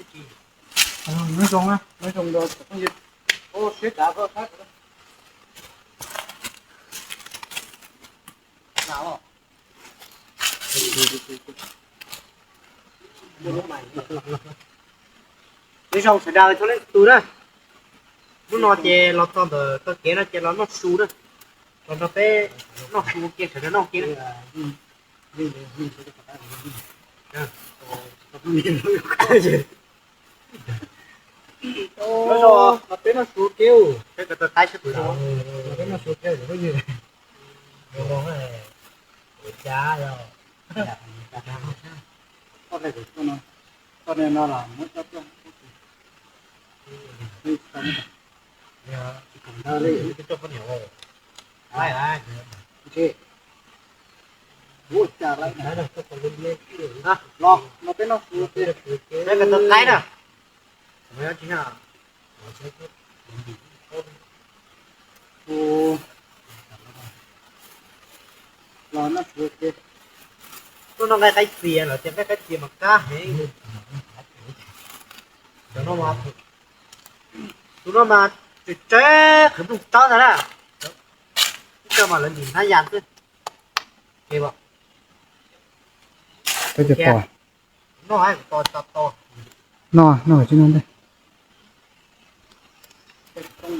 Nyob zoo, nyob zoo rau cov phooj ywg. Siab tsav koj sab. Nyob zoo sawv daws txhua leej txhua tus na. Hnub no ces los txog ntawm txoj kev no ces los noj su na. Los nrog peb noj su ua ke, sawv daws noj ua ke na. Nyob zoo, los peb noj su ua ke. Peb noj su ua ke, peb noj su ua ke. Toj no los muab coj tuaj. Los no peb noj su ua ke. Peb noj su ua ke. Tuaj noj nqaij qaib txias los tias nqaij qaib txias mas qab heev. Cov no mas, tus no mas tseem tsawg qhwv nplooj tsawb ntag na. Ib co mas lawv ntim hnab yas xwb. Peb cov tos. Noj, noj, noj tsis noj ntej. Noj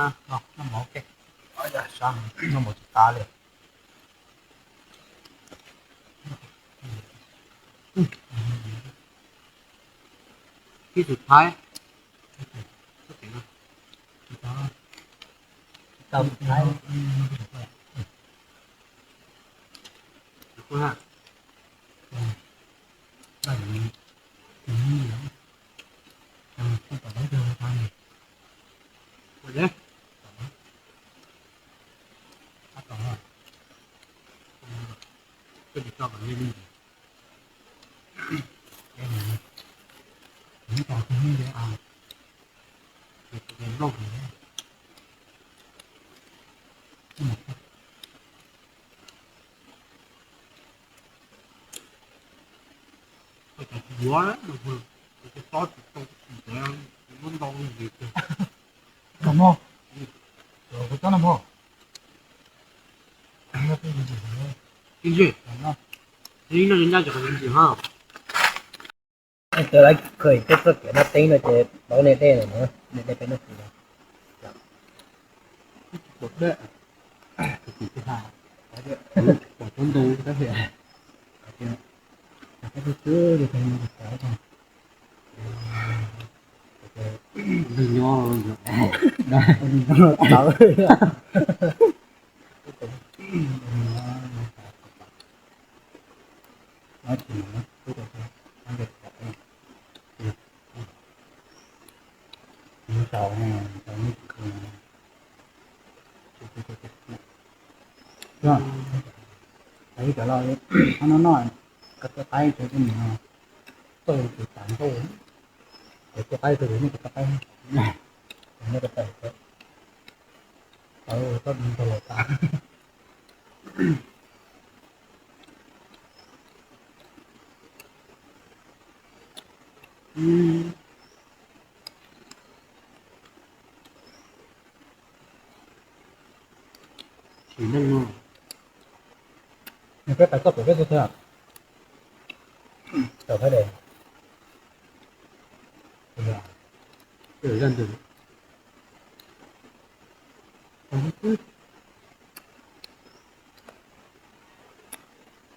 mov, noj mov tsis tas li. Phib xus Thaib. Tau Thaib. Yuav, tob tsis tau, muab ntau li. Kuv tob no mog. Ib ntsis, ib no ncaj cov ntsis ha. Cov lawv khaws tej txoj kev noj teb no ces pauv nej dej lawm na, nej dej peb noj tsis tau. Ib cov los no no, koj tuaj qaib cov tus no, tuaj tus tas ntauj, cov tuaj qaib tus no, cov tuaj qaib, cov no, cov tawm, cov tawm ntau tas. Sim neej no, nws peb pais txoj pem peb txog twg? Tau Thaib Dej. Zaj ntawd.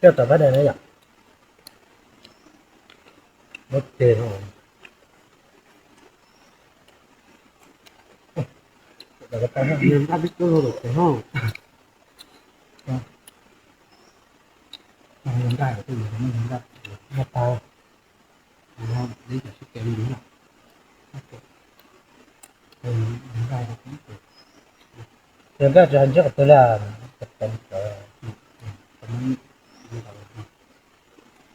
Coj tau Thaib Dej na yom. Muab ceg no. Nqa peb tub los pem no. Nqa peb tub los pem no. Nqa tau. Nqa tsis hais ntsib qhov twg li.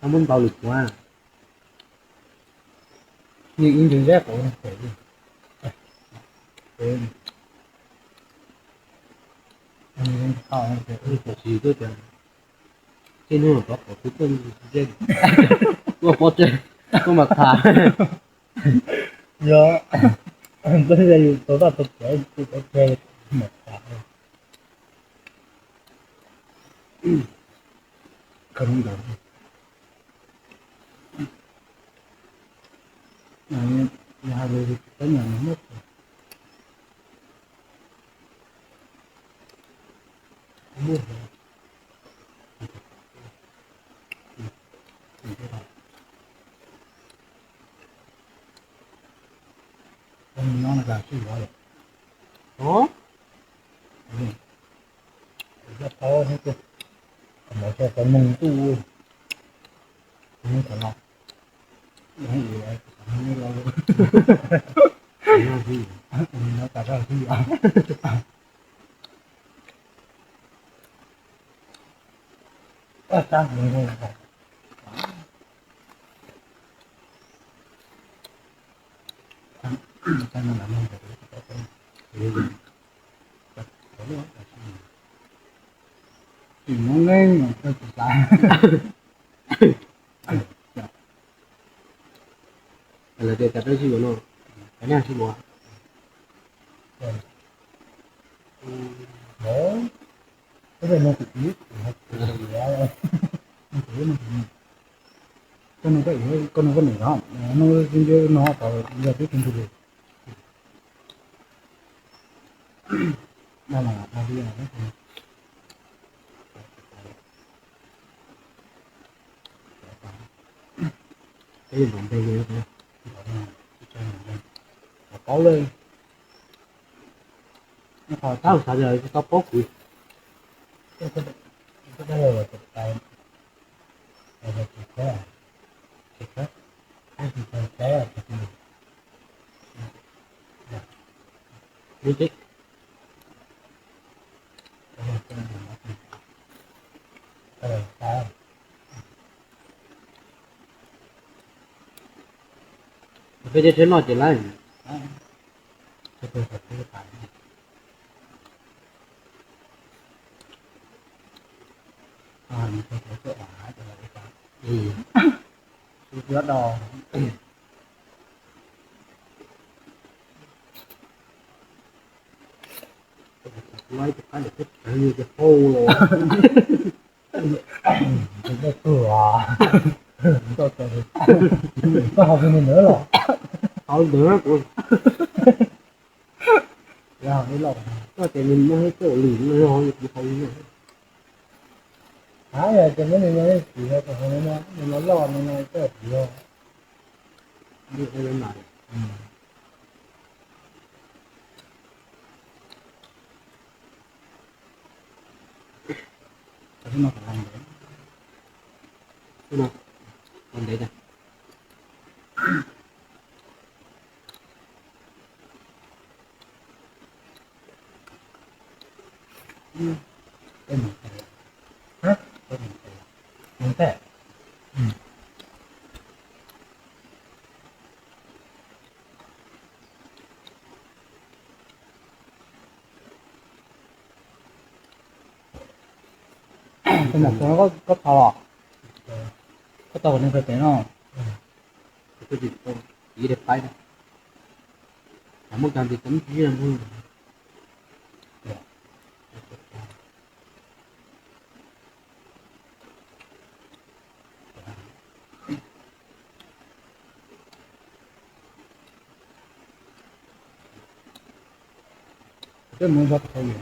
Muab ntaus lwm qhov. Yeej ib ntsug zeb qhov. Tam sim tuaj tias, tej hnub rov qhov kuv tuaj zeb, tuaj pob tseg, tuaj mas tham. Yog, tuaj yus tau vaj tau tsev, tuaj pob tseg, mas tham. Koj ntawd, yog hais lus tsis teb nyam nws muab nyob no sib yuav lawm. Ov, tau, tau noog tuj, tau no, tau no sib yuav. Tsis muaj neej mas koj tsis xav. Lawv tias cas peb sib yuav no, peb sib yuav. Koj nug koj niam no, no twb tsis ntug li. Paub lawm, qhov tab sis xav tias tsis tau paub kuv. Peb cov tsheb noj ces lawm. Laib tus qaib ntawm peb rheev li ces hau los. Koj hau tus nws ntawd los? Hau ntawd kuv. Koj tias nws muaj ib txoj lwm no, kuv hau li no. Hais tias muab nws no ib txhis, nws no loj no no txoj lwm no. Koj mus, koj tau los? Koj tau kom neeg pem no. Ib daim paib, muaj cov ntsis tau ib tsis ib mus. Peb mus zov tau li.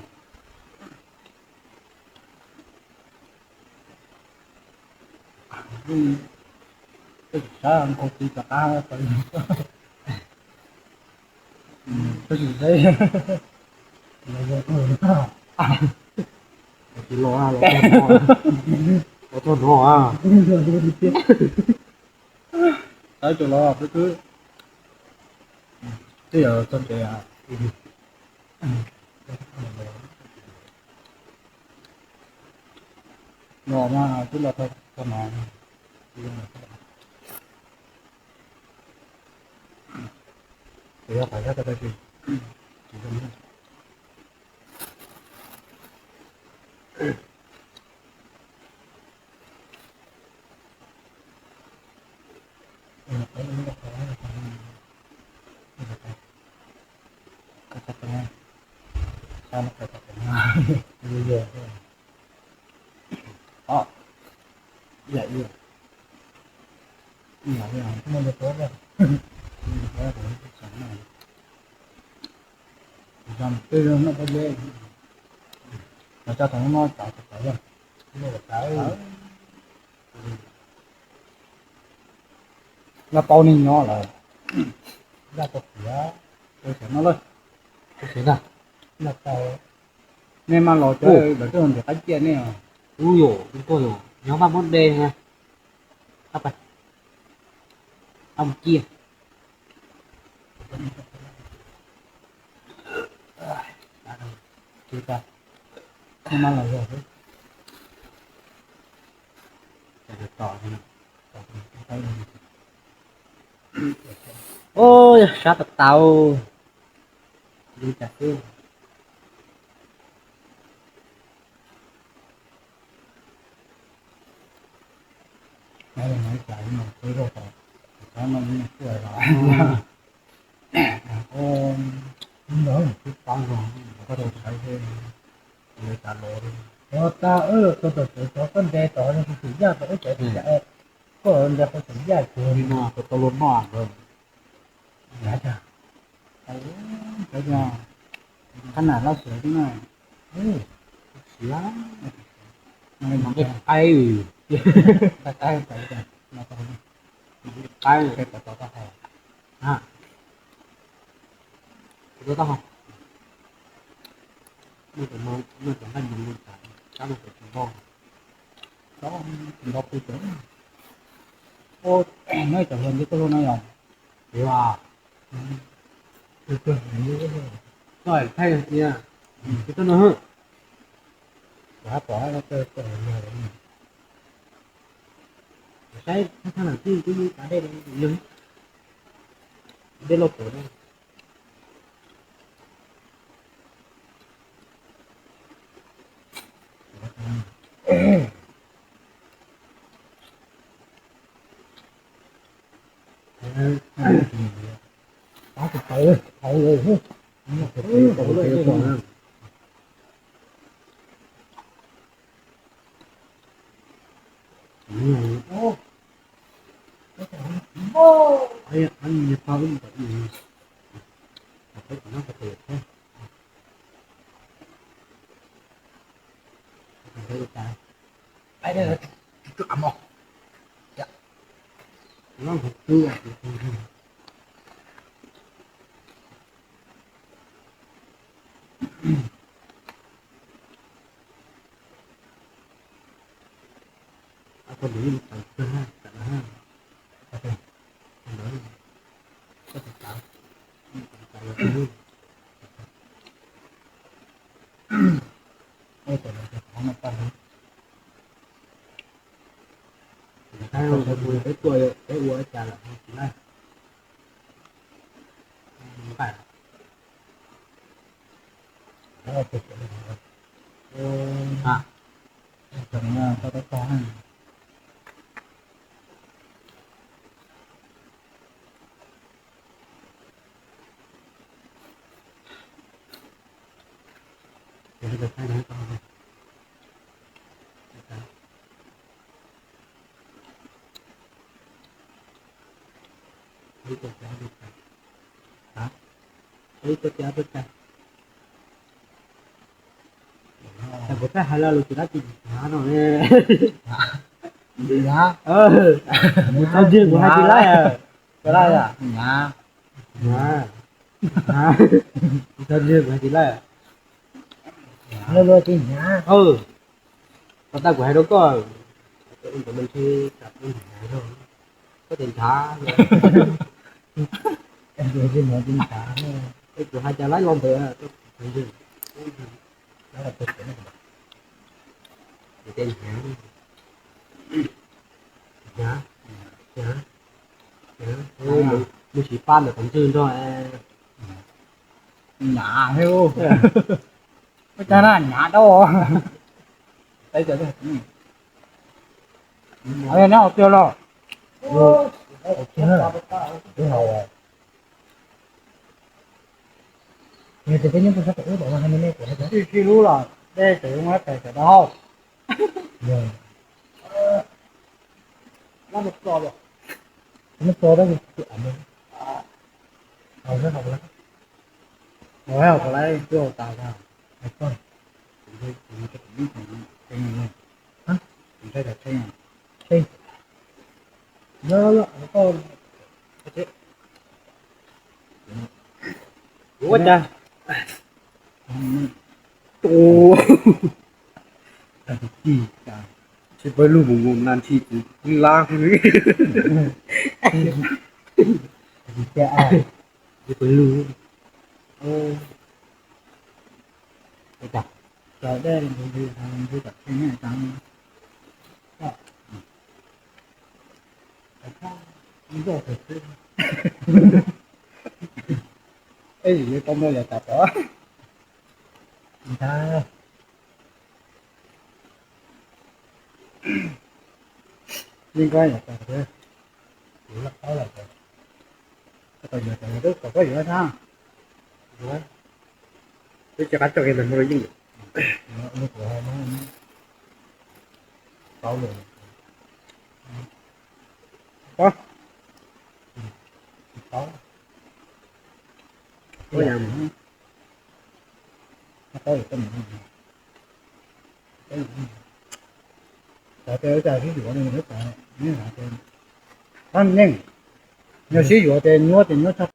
Peb tsis saib nkaus txiv rov qab, peb tsis saib. Tsis los, los txog no, los txog no. Saib tsis los peb twb, twb yuav txog tsev. Los mas twb los txog no. Laj paub neeg nyob lawm. Laj paub, nej maj los cov lawv tuaj nrhiav qab ciaj nej. Ub yom, tuaj yom, nyob vaj muab de na. Mus ciaj. Ub, sab tau tau. Koj nte qhov xeem yaj kuv no, koj tau luag noj. Qab nam laj siav xwb na. Siav, qaib, qaib, noj cov hluas ntiaj teb tuaj luaj no yom. Thaij tias, tsis tau no hwj. Saib thaj thaj nam tij twb kav dej, dej lauj kaub na. Peb tuaj peb ua cas lawm tsis laij. Kuv txawj hais lo lus tsis dab tsi hnyav no. Mus txog ntseg kuv hais tsis laij. Hnyav, hnyav, mus txog ntseg kuv hais tsis laij. Luag luag tsis hnyav. Tau tas kuv hais rau koj, koj tes nrhav, es kuv hais cas laib los ntawd. Hnyav, hnyav. Mus tsis pab ntawm tus ntswg nrog. Nyav thiab. Ua cas na nyav dau. Neb ua tiag los? Sib sib hlub los dej tseem zoo, tes tseem tau hau. Ua cas tsis pab lug mus mus na nthi tsis lab. Tsis pab lug. Cov dej ntawd, ej, yuav tau muaj yam tas tod. Yeej koj yam tas, kuv laj paub lawm, koj tau yuav tas, koj yuav tas. Twb tsis qab tso kev ntawm no yeej paub lawm. Paub. Paub yam. Paub yam. Cov tes ua cas sib yuav ne, tab neej, yog sib yuav ces nyuaj ces nyuaj tshaj.